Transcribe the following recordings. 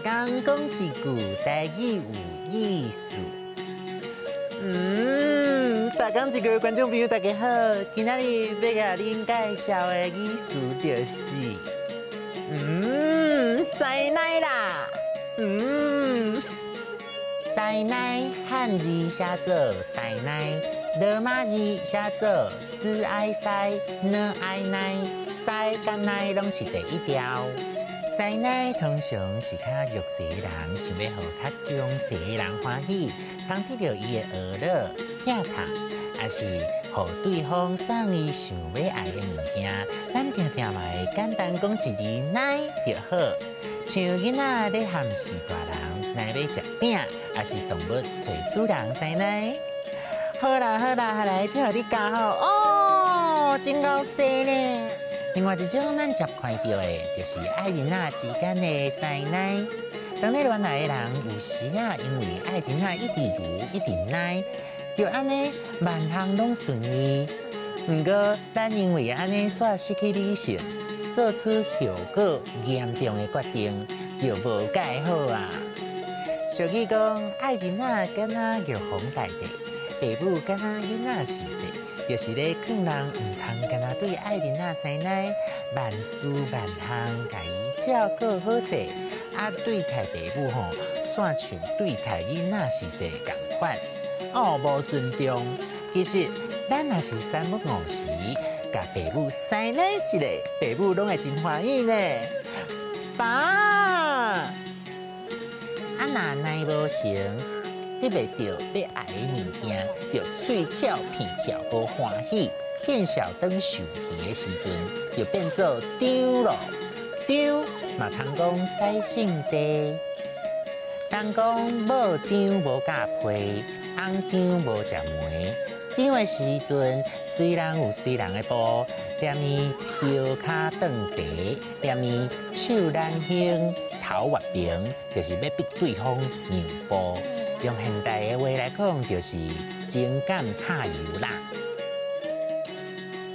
工講一句台語有意思。逐工一句觀眾朋友大家好，今仔日欲共恁介紹的語詞就是，師奶啦，師奶漢字寫做師奶，羅馬字寫做斯愛師 ㄋ 愛奶，師佮奶攏是第一調。師奶通常是較弱勢的人，想欲予較強勢的人歡喜，通得著伊的呵咾、疼痛，抑是予對方送伊想欲愛的物件，咱定定嘛會簡單講一字奶就好。像囡仔咧含示大人，若欲食餅，抑是動物揣主人師奶。好啦好啦，來聽予你教好哦，真𠢕生呢。另外一種咱常看著的，就是愛囡仔之間的師奶。當咧戀愛的人，有時啊，因為愛囡仔一直如一直奶，就按呢萬項攏順意。毋過，咱因為按呢煞失去理性，做出後果嚴重的決定，就無蓋好啊。俗語講，愛囡仔敢若玉皇大帝，爸母敢若囡仔時勢。就是咧勸人毋通干焦對愛囡仔師奶，萬事萬項共伊照顧好勢，啊對待爸母吼，煞像對待囡仔時勢仝款，哦無尊重。其實咱若是三不五時，共爸母師奶一下，爸母攏會真歡喜呢。爸，啊若奶無成，得袂著欲愛的物件，就喙翹鼻翹無歡喜，見笑轉受氣的時陣，就變做張囉。張嘛通講使性地，人講某張無咬批，翁張無食糜。張的時陣，隨人有隨人的步，踮伊轎跤頓茶，踮伊手難輕，頭越平，就是欲逼對方讓步。用現代的話來講，就是情感卡油啦。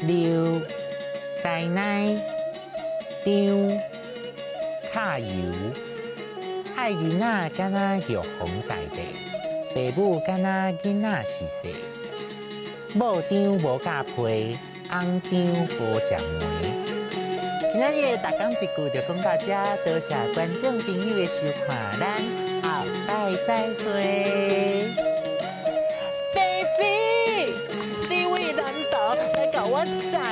溜、師奶、張、卡油，愛囡仔敢若玉皇大帝，爸母敢若囡仔時勢，某張無咬批，翁張無食糜。今仔日的逐工一句就講到這，多謝觀眾朋友的收看，咱後擺再會。Baby，你為南投來共我載，哎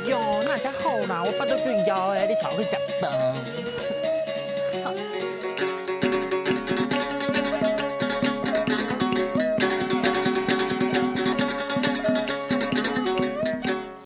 喲，哪遮好啦，我腹肚夠枵的，你帶我去食飯。